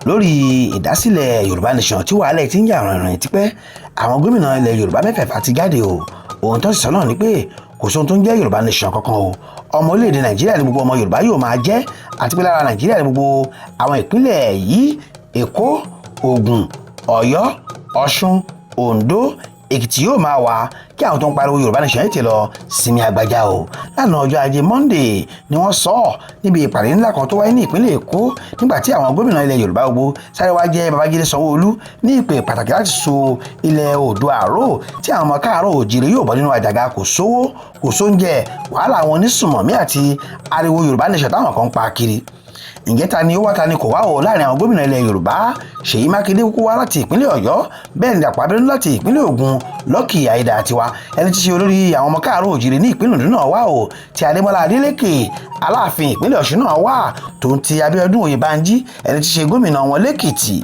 Lórí ìdásílẹ̀ Yorùbá Nation tí wàhálà ti ń jà rìnrìn tipẹ́, àwọn gómìnà ilẹ̀ Yorùbá mẹ́fẹ̀ẹ̀fà ti jáde o. Ohun tó sì sọ náà ni pé kò sóhun tó ń jẹ́ Yorùbá Nation kankan o. Ọmọ orílẹ̀-èdè Nàìjíríà ni gbogbo ọmọ Yorùbá yóò máa jẹ́, àti pé lára Nàìjíríà ni gbogbo àwọn ìpínlẹ̀ yìí: Èkó, Ògùn, Ọ̀yọ́, Ọ̀ṣun, Oǹdó, Èkìtì yóò máa wà. Kí àwọn tó ń pariwo Yorùbá Nation yìí ti lọ sinmi àgbàjá o. Lánàá, ọjọ́ Ajé Monday, ni wọ́n sọ ọ́ níbi ìpàdé ńlá kan tó wáyé ní ìpínlẹ̀ Èkó, nígbà tí àwọn gómìnà ilẹ̀ Yorùbá gbogbo sáré wá jẹ́ Babájídé Sanwó-Olú ní ìpè pàtàkì láti so ilẹ̀ Oòduà ró, tí àwọn ọmọ káàárọ̀ òjìrè yóò bọ́ nínú àjàgà kò sówó, kò sóúnjẹ, wàhálà àwọn onísùmọ̀mí àti ariwo Yorùbá Nation táwọn kan ń pa kiri. Ǹjẹ́ ta ni ó wá, ta ni kò wá o láàrin àwọn gómìnà ilẹ̀ Yorùbá? Ṣèyí Mákindé kúkú wá láti ìpínlẹ̀ Ọ̀yọ́, bẹ́ẹ̀ ni Dàpọ̀ Abẹ́dún láti ìpínlẹ̀ Ògùn, Lucky Aiyedatiwa, ẹni tí ṣe olórí àwọn ọmọ káàárọ̀ òjìrè ní ìpínlẹ̀ Oǹdó náà wá o, tí Adémọ́lá Adélékè, Aláàfin ìpínlẹ̀ Ọ̀ṣun náà wá, tó ń ti Abíọ́dún Oyèbánjí, ẹni tí ṣe gómìnà wọn lẹ́kìtì.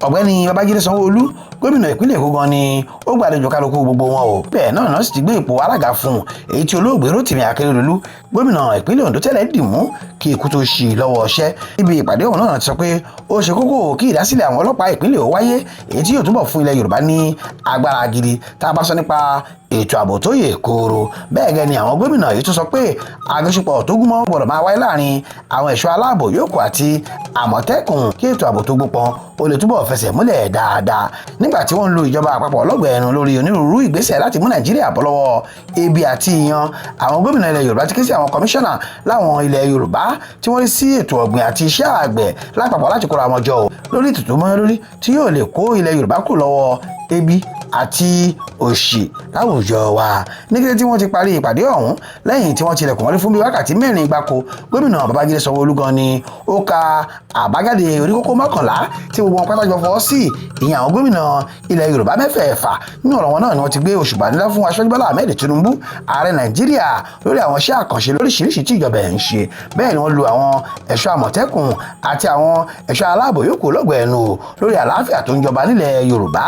Ọ̀gbẹ́ni Babájídé Sanwó-Olú, gómìnà ìpínlẹ̀ Èkó gan ni ó gbàlejò kálukú gbogbo wọn o. Bẹ́ẹ̀ náà sì ti gbé ipò alága fún un, èyí tí olóògbé Rótìmí Akérèdọ́lù, gómìnà ìpínlẹ̀ Oǹdó tẹ́lẹ̀, dì mú kí ikú tó ṣì lọ́wọ́ ọṣẹ́. Níbi ìpàdé ọ̀hún náà ti sọ pé ó ṣe kókó kí ìdásílẹ̀ àwọn ọlọ́pàá ìpínlẹ̀ ó wáyé, èyí tí yóò túbọ̀ fún ilẹ̀ Yorùbá ní agbára gidi tá a bá sọ nípa ètò ààbò tó yè kooro. Bẹ́ẹ̀ gẹ́ ni àwọn gómìnà yìí tún sọ pé àjọṣepọ̀ tó gúnmọ́ gbọ́dọ̀ máa wáyé láàrin àwọn ẹ̀ṣọ́ aláàbò yòókù àti Àmọ̀tẹ́kùn, kí ètò ààbò tó gbópọn ó lè túbọ̀ fẹsẹ̀ múlẹ̀ dáadáa. Nígbà tí wọ́n ń lo ìjọba àpapọ̀ lọ́gbẹ̀ẹ́ ẹnu lórí onírúurú ìgbésẹ̀ láti mú Nàìjíríà bọ́ lọ́wọ́ ebi àti ìyan, àwọn gómìnà ilẹ̀ Yorùbá ti ké sí àwọn kọmíṣánná láwọn ilẹ̀ Yorùbá tí wọ́n rí sí ètò ọ̀gbìn àti iṣẹ́ àgbẹ̀ lápapọ̀ láti kóra wọn jọ lórí ètò tó mọ́yán lórí tí yóò lè kó ilẹ̀ Yorùbá kúrò lọ́wọ́ ebi àti òṣì láwùjọ wa. Ní kété tí wọ́n ti parí ìpàdé ọ̀hún, lẹ́yìn tí wọ́n tilẹ̀kùn wọlé fún bíi wákàtí 4 gbáko, gómìnà Babájídé Sanwó-Olú gan ni ó ka àbájáde oníkókó 11 tí gbogbo wọn pátá jọ fọwọ́ sí, ìyẹn àwọn gómìnà ilẹ̀ Yorùbá mẹ́fẹ̀ẹ̀fà. Nínú ọ̀rọ̀ wọn náà ni wọ́n ti gbé òṣùbà ńlá fún Aṣíwájú Bọ́lá Ahmed Tinubu, ààrẹ Nàìjíríà, lórí àwọn iṣẹ́ àkànṣe lóríṣiríṣi tí ìjọba ẹ̀ ń ṣe. Bẹ́ẹ̀ ni wọ́n lu àwọn ẹ̀ṣọ́ Àmọ̀tẹ́kùn àti àwọn ẹ̀ṣọ́ aláàbò yòókù lọ́gọ̀ọ́ ẹnu lórí àlàáfíà tó ń jọba nílẹ̀ Yorùbá.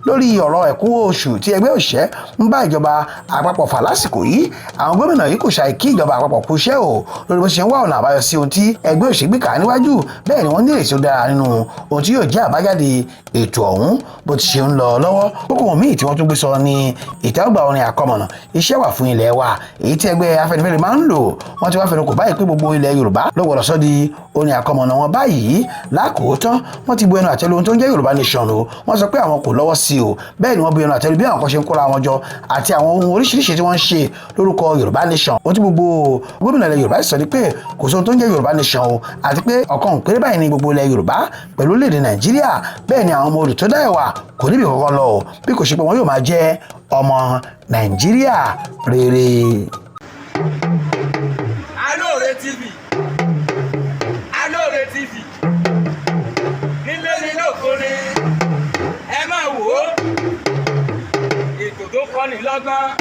Lórí ọ̀rọ̀ ẹ̀kúnwó oṣù tí ẹgbẹ́ òṣìṣẹ́ ń bá ìjọba àpapọ̀ fà lásìkò yìí, àwọn gómìnà yìí kò ṣàì kí ìjọba àpapọ̀ kú iṣẹ́ o lórí bó ṣe ń wá ọ̀nà àbáyọ sí ohun tí ẹgbẹ́ òṣìṣẹ́ gbé kà níwájú. Bẹ́ẹ̀ ni wọ́n ní ìrètí tó dára nínú ohun tí yóò jẹ́ àbájáde ètò ọ̀hún bó ti ṣe ń lọ lọ́wọ́. Kókó míì tí wọ́n tún gbé sọ ní ìtẹ́wọ́gbà orin àkọmọ̀nà "Iṣẹ́ Wà Fún Ilẹ̀ Wa", èyí tí ẹgbẹ́ Afẹ́nifẹ́re máa ń lò. Wọ́n ti wá fẹnu kò báyìí pé gbogbo ilẹ̀ Yorùbá ló gbọ́dọ̀ sọ di orin àkọmọ̀nà wọn báyìí. Lákòótán, wọ́n ti bu ẹnu àtẹ́lu ohun tó ń jẹ́ Yorùbá Nation o. Wọ́n sọ pé àwọn kò lọ́wọ́ sí o. Bẹ́ẹ̀ ni wọ́n bu ẹnu àtẹ́lu bí àwọn kan ṣe ń kóra wọn jọ àti àwọn ohun oríṣiríṣi tí wọ́n ń ṣe lórúkọ Yorùbá Nation. Ohun tí gbogbo gómìnà ilẹ̀ Yorùbá sọ ni pé kò sóhun tó ń jẹ́ Yorùbá Nation o, àti pé ọ̀kan péré báyìí ní gbogbo ilẹ̀ Yorùbá pẹ̀lú orílẹ̀-èdè Nàìjíríà. Bẹ́ẹ̀ ni àwọn ọmọ olùtọ́dá ẹ̀wà kò níbi kankan lọ o, bí kò ṣe pé wọn yóò máa jẹ́ ọmọ Nàìjíríà rere. Alóore TV, Alóore TV, nílé ní lóko ni, ẹ máa wò ó, ètò tó kọ́ni lọ́gbọ́n.